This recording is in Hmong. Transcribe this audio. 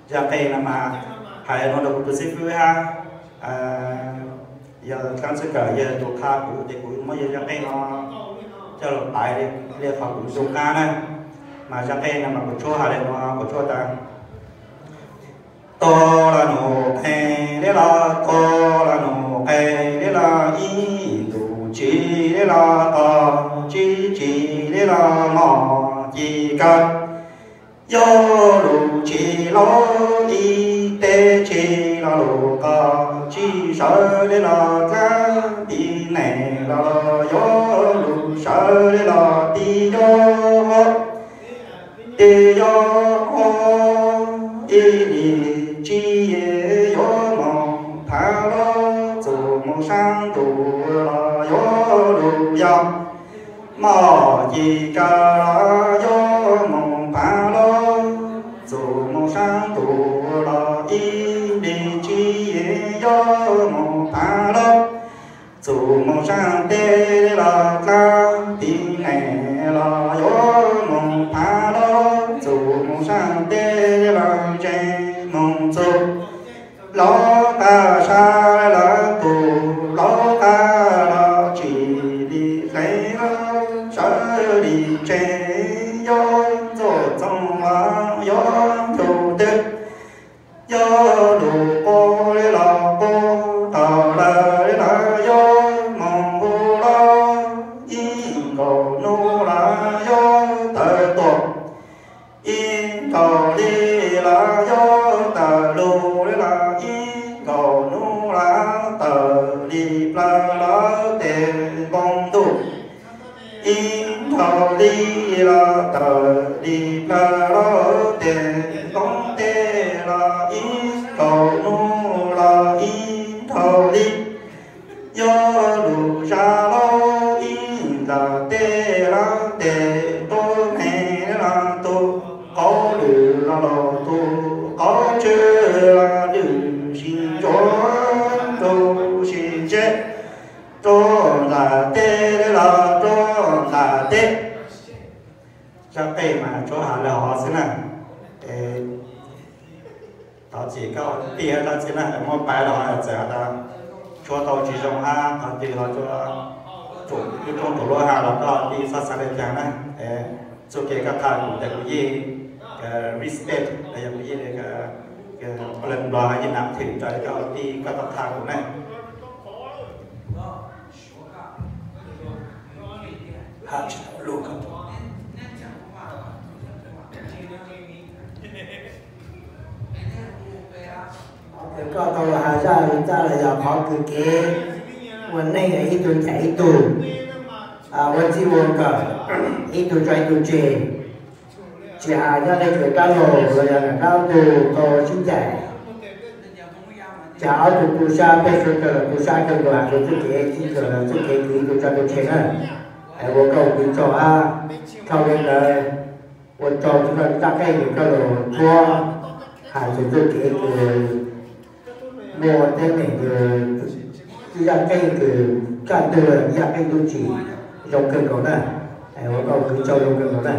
Zaj qeej no mas hais no rau kuv tus xib fwb hab, yog Kaab Xwb Kawm yog tus qha kuv ces kuv muab yog zaj qeej no coj los paiv li qhov kuv ncu qab na. Mas zaj qeej no mas kuv tshuab hais li no, kuv tshuab tas: Tog los nus qe, li los tog los nus qe, li los ib ntus tsi, li los qo tsib tsi, li los mom ci kaw. Yog lus tsi los ib teb tsi, los lus qo tsib sawv, li los dlaab tiv nees los, yog lus sawv, li los tiv yog, tiv yog ib li tsi, yuav moog phaav lug txug moog saab ntuj los, yog lus yog mom ci kaw los, yuav moog phaav lug txug moog saab ntuj los, ib li tsi, yuav moog phaav lug txug moog saab teb los, dlaab tiv nees los, yuav moog phaav lug txug moog saab teb los, ntseeg moog txug lub qab sab los, tug lub qab los tsi li qe, sawv li ntseeg, yuav ntxuaj txoov los, yuav ncu twg, yog lus qub li los qub tag lawm li los, yuav moog nqus los, ib nkaus nub los yuav tawm tuaj, ib nkaus li los yuav tawm lug li los, ib nkaus nub los tawm li plawg los tes npoo ntuj, ib nkaus li los tawm li plawg los tes npoo teb los, ib nkaus nub los ib nkaus li, yog lus zag los ib ntaug teb los tes ntuj me los, tug qauv lwj los los tug qauv tsw los, lwj sib ntsuav ntuj sib ntse, rua ntaug teb los rua ntaug teb. Zaj qeej mas tshuab has le hov xwb na. Thov txim koj ua tij hab dlaab tsi na, muab pab los txawm has tas tshuab tau tsis zoo hab qhov twg ho tshuab tub roob tug lub ha los koj ua tij txhob xav le caag na. Txuj kev koj qha kuv tas kuv yeej respect los yog kuv yeej le nplog hab yeej nam thwm raws li koj ua tij koj tau qha kuv na. Koj tau has zaj lug txaj los yog qhov kws kev ua neej ib tug ncaim ib tug, ua txij ua nkawm, ib tug tso ib tug tseg, tsis has nyob le kws dab laug los yog nam dab tug tau sib ncaim. Tsis has ob tug tu sab, peb suav dlawg los tu sab kawg nkaus, has txug txuj kev txij nkawm los txuj kev kws ib tug tso ib tug tseg na. Ua koj ua kwv tsaug hab, dhau li ntawd ua tsaug txug koj zaj qeej kws koj lug tshuab has txug txuj kev kws muaj teeb meem kws zaj qeej kws kaj ntug, zaj qeej tub tsim zoo kawg nkaus na. Ua koj ua kwv tsaug zoo kawg nkaus na.